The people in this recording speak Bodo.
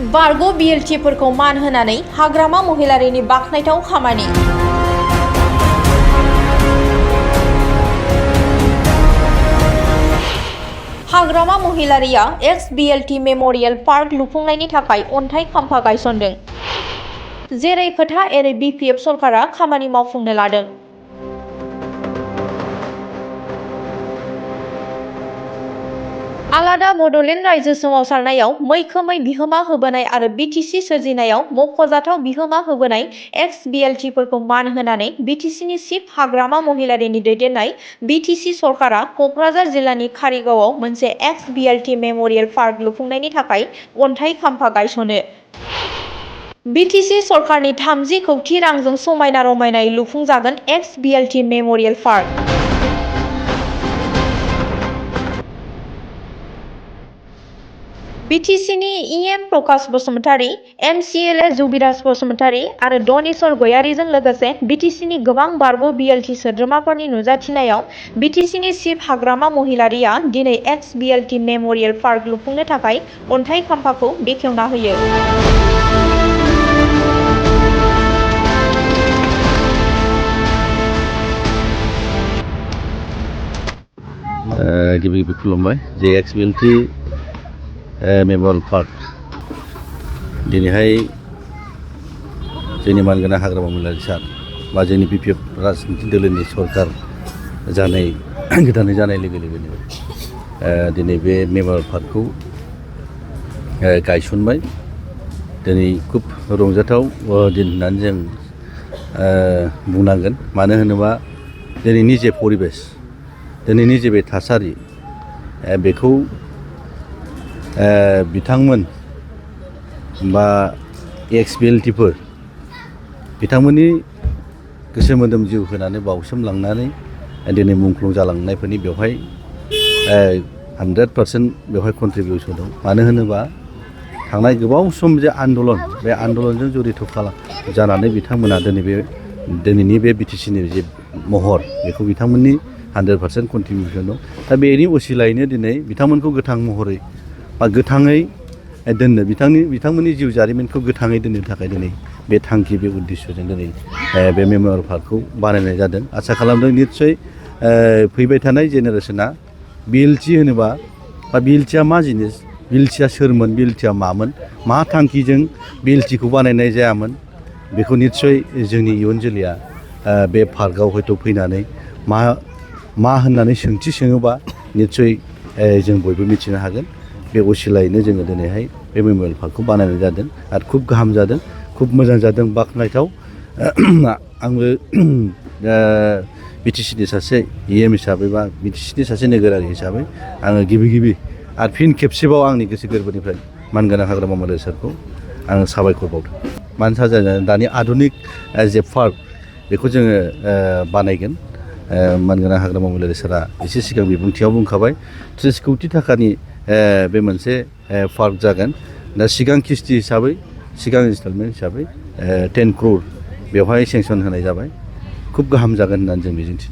बारग' बिएलटिफोरखौ मान होनानै हाग्रामा महिलारिनि बाखनायथाव खामानि। हाग्रामा महिलारिया एक्स बिएलटि मेम'रियेल पार्क लुफुंनायनि थाखाय अन्थाइ खाम्फा गायसनदों। जेरै खोथा एरै बिपिएफ सरकारा खामानि मावफुंनो लादों। आलादा बड'लेण्ड रायजो सोमावसारनायाव मैखोमै बिहोमा होबोनाय आरो बिटिसि सोरजिनायाव मख'जाथाव बिहोमा होबोनाय एक्स बिएलटिफोरखौ मान होनानै बिटिसिनि चिफ हाग्रामा महिलारिनि दैदेननाय बिटिसि सरकारा क'क्राझार जिल्लानि कारिगावआव मोनसे एक्स बिएलटि मेम'रियेल पार्क लुफुंनायनि थाखाय अन्थाइ खाम्फा गायसनो। बिटिसि सरकारनि 30 कौटि रांजों समायना रमायनायै लुफुंजागोन एक्स बिएलटि मेम'रियेल पार्क। बिटिसिनि इएम प्रकाश बसुमतारी, एमसिएलए जुबिराज बसुमतारी आरो दनेश्वर गयारीजों लोगोसे बिटिसिनि गोबां बारग' बिएलटि सोद्रोमाफोरनि नुजाथिनायाव बिटिसिनि चिफ हाग्रामा महिलारिया दिनै एक्स बिएलटि मेम'रियेल पार्क लुफुंनो थाखाय अन्थाइ खाम्फाखौ बेखेवना होयो। गिबि खुलुमबाय जे एक्स बिएलटि मेम'रियेल पार्क दिनैहाय जोंनि मानगोनां हाग्रामा महिलारि सान बा जोंनि बिपिएफ राजनिथि दोलोनि सरकार जानाय गोदानै जानाय लोगो लोगोनो दिनै बे मेम'रियेल पार्कखौ गायसनबाय। दिनै खुब रंजाथाव दिन होननानै जों बुंनांगोन। मानो होनोबा दिनैनि जे परिबेस, दिनैनि जे बे थासारि बेखौ बिथांमोन बा एक्स बिएलटिफोर बिथांमोननि गोसो मोदोम जिउ होनानै बाउसोमलांनानै दिनै मुंख्लं जालांनायफोरनि बेवहाय 100% बेवहाय कन्ट्रिबिउसन दं। मानो होनोबा थांनाय गोबाव सम जे आन्दलन, बे आन्दलनजों जड़ित जानानै बिथांमोना दिनैनि बे बिटिसिनि जे महर बेखौ बिथांमोननि 100% कन्ट्रिबिउसन दं। दा बेनि असिलायैनो दिनै बिथांमोनखौ गोथां महरै बा गोथाङै दोननो बिथांमोननि जिउ जारिमिनखौ गोथाङै दोननो थाखाय दिनै बे थांखि, बे उद्देश्यजों दिनै बे मेम'रियेल पार्कखौ बानायनाय जादों। आसा खालामदों निस्सय फैबाय थानाय जेनेरेसना बिएलटि होनोबा बा बिएलटिया मा जिनिस, बिएलटिया सोरमोन, बिएलटिया मामोन, मा थांखिजों बिएलटिखौ बानायनाय जायामोन, बेखौ निस्सय जोंनि इयुन जोलैया बे पार्कआव हयथ' फैनानै मा होननानै सोंथि सोङोबा निस्सय जों बयबो मिथिनो हागोन। बे असिलायैनो जोङो दिनैहाय बे मेम'रियेल पार्कखौ बानायनाय जादों आरो खुब गाहाम जादों, खुब मोजां जादों, बाख्नायथाव। आंबो बिटिसिनि सासे इएम हिसाबै बा बिटिसिनि सासे नोगोरारि हिसाबै आङो गिबि आरो फिन खेबसेबाव आंनि गोसो गोरबोनिफ्राय मानगोनां हाग्रामा महिलारि सारखौ आङो साबायखर बावदों। मानो साजायनाय दानि आधुनिक जे पार्क बेखौ जोङो बानायगोन। मानगोनां हाग्रामा महिलारि सारा एसे सिगां बिबुंथियाव बुंखाबाय 30 कौटि थाखानि बे मोनसे पार्क जागोन। दा सिगां किस्ति हिसाबै, सिगां इनस्टलमेन्ट हिसाबै 10 क्र'र बेवहाय सेंसन होनाय जाबाय। खुब गाहाम जागोन होननानै जों मिजिंथियो।